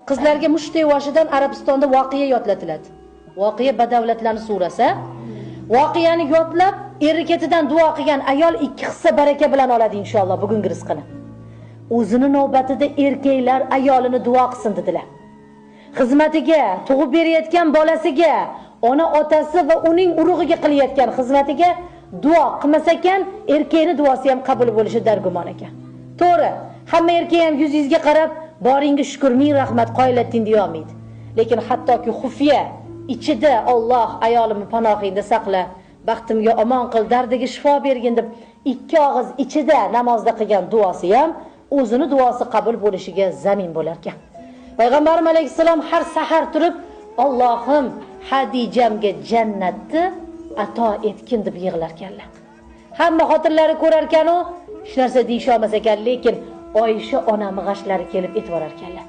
Qizlarga mushtday yoshidan Arabistonda voqea yodlatiladi. Voqea badavlatlarni surasi. Voqeani yodlab, eri ketidan duo qilgan ayol 2 hissa baraka bilan oladi inshaalloh bugungi rizqini. O'zini navbatida erkaklar ayolini duo qilsin dedilar. Xizmatiga, tug'ib berayotgan bolasiga, ona otasi va uning urug'iga qilayotgan xizmatiga duo qilmas ekan, erkakning duosi ham qabul bo'lishi dargumon ekan. To'g'ri, hamma erkak ham yuzingizga qarab, boringga shukr, ming rahmat, qoyillatding deya olmaydi. Lekin hattoki xufiya ichida Alloh ayolimni panohingda saqla, baxtimga omon qil, dardiga shifo bergin deb ikki og'iz ichida namozda qilgan duosi ham o'zini duosi qabul bo'lishiga zamin bo'lar ekan. Payg'ambarimiz alayhissalom har sahar turib, Allohim Hadijamga jannatni ato etgin deb yig'lar ekanlar. Hamma xotinlari ko'rar ekan-u, hech narsa deyisha olmas ekan, lekin Oysha onam g'ashlari kelib e'tiborar ekanlar.